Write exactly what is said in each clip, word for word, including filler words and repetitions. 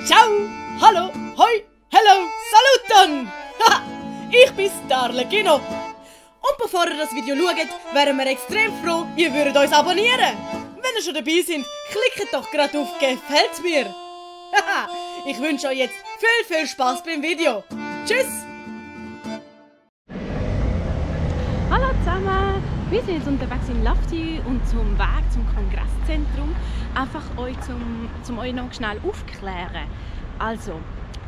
Ciao, hallo, hoi, hello, saluton! Ich bin Starle Kino. Und bevor ihr das Video schaut, wären wir extrem froh, ihr würdet uns abonnieren. Wenn ihr schon dabei seid, klickt doch gerade auf Gefällt mir. Ich wünsche euch jetzt viel, viel Spass beim Video. Tschüss! Hallo zusammen! Wir sind jetzt unterwegs in Lahti und zum Weg zum Kongresszentrum, einfach euch zum, zum euch noch schnell aufklären. Also,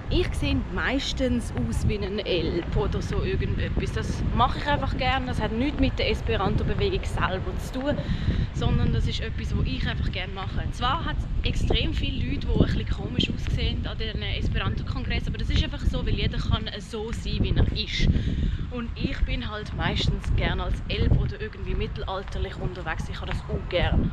ich sehe meistens aus wie ein Elb oder so irgendetwas. Das mache ich einfach gerne. Das hat nichts mit der Esperanto-Bewegung selber zu tun, sondern das ist etwas, was ich einfach gerne mache. Zwar hat es extrem viele Leute, die ein bisschen komisch aussehen an diesen Esperanto-Kongress, aber das ist einfach so, weil jeder kann so sein, wie er ist. Und ich bin halt meistens gerne als Elb oder irgendwie mittelalterlich unterwegs. Ich habe das auch gerne.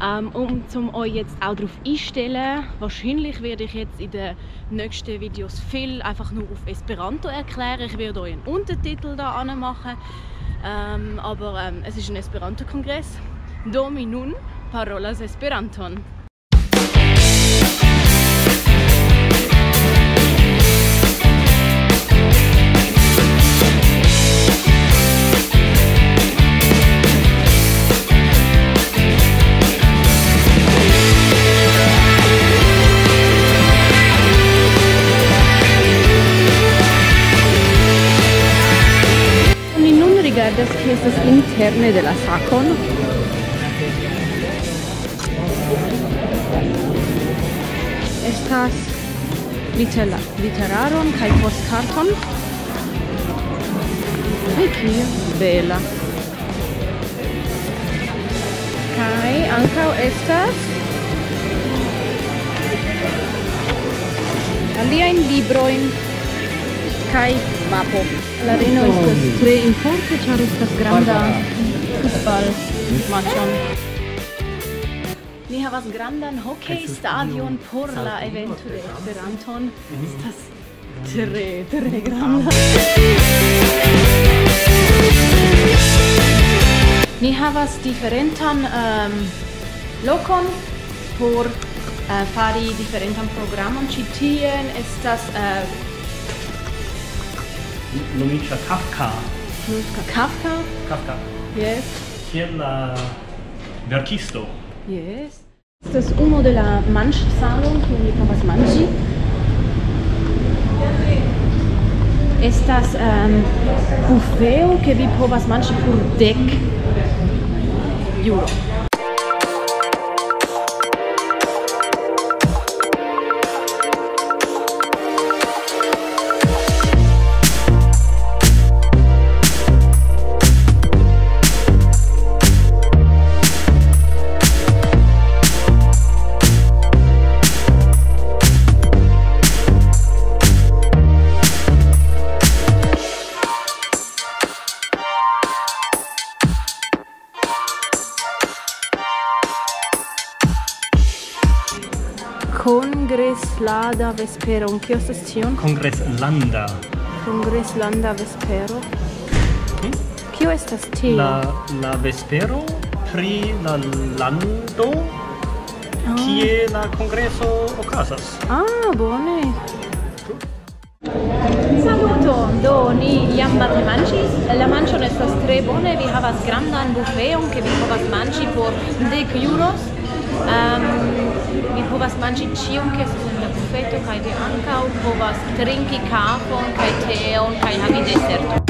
Ähm, um zum euch jetzt auch darauf einstellen, wahrscheinlich werde ich jetzt in den nächsten Videos viel einfach nur auf Esperanto erklären. Ich werde euch einen Untertitel da anmachen. Ähm, aber ähm, es ist ein Esperanto-Kongress. Do mi nun parolas Esperanton. Ni nun rigardas, kiu estas interne de la sakon. Estas litera-, literaron kaj postkarton. Kaj kiel bela. Kaj ankaŭ estas aliajn librojn kaj mapo. La areno estas tre importanta, ĉar estas granda futbalmaĉon. Ni havas grandan hokej-stadion por la evento de Esperanton. Estas tre, tre granda. Ni havas diferentan, ehm, lokon por, eh, fari diferentan programon. Ĉi tien estas, eh, Nomiĝas Kafka. Kafka. Kafka? Yes. Kiel la verkisto. Yes. Estas unu de la manĝsalon, kiun vi povas manĝi. Estas, ehm, bufeo, ke vi povas manĝi por dek euro. Kongreslada vespero. Kio estas tion? Kongreslanda. Kongreslanda vespero. Hm? Kio estas tio? La, la vespero pri la lando, ah, kie la kongreso okazas. Ah, bone. Saluton! Do, ni jam male manĝis. La manĝon estas tre bone. Vi havas grandan bufeon, ke vi povas manĝi por dek euros. Ehm, vi povas manĝi ĉion, ke estas en la bufeto, kaj vi ankaŭ povas trinki kafon kaj teon kaj havi deserton.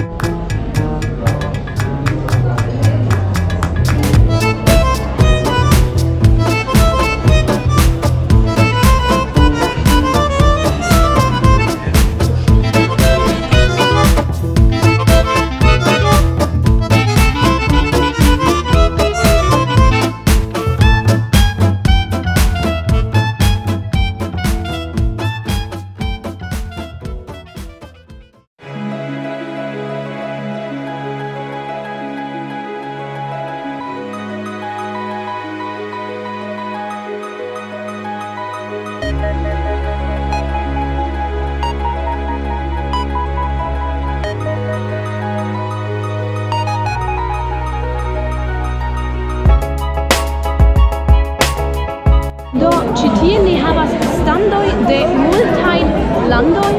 Do, ĉi tie ni havas Standoj de multajn landojn,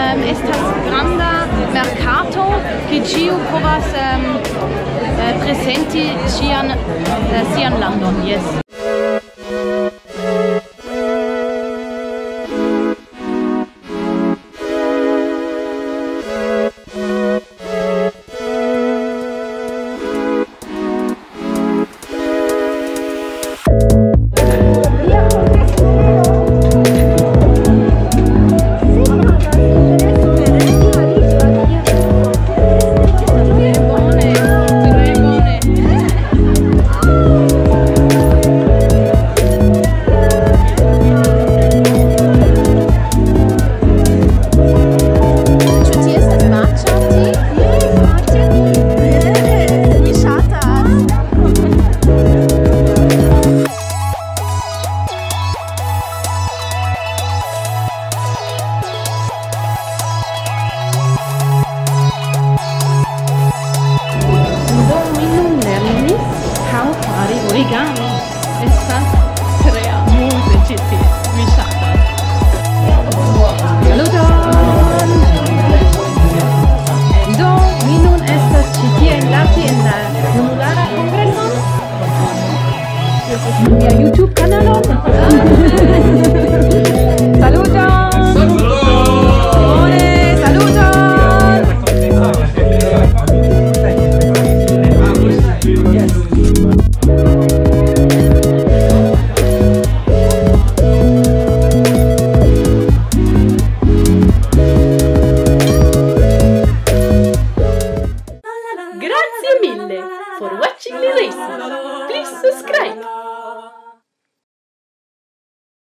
em, estas granda merkato, ke ĉiu povas, em, eh, prezenti ŝian, eh, sian landon, jes. Ĉu tie estas matcha tee? Mi ŝatas. Do, mi nun lernis how fari origami. Estas tre amuze ĉi tie. Mi ŝatas. Saluton! Do, mi nun estas ĉi tie en Lati en la junulara kongreson. Mia YouTube kanalo.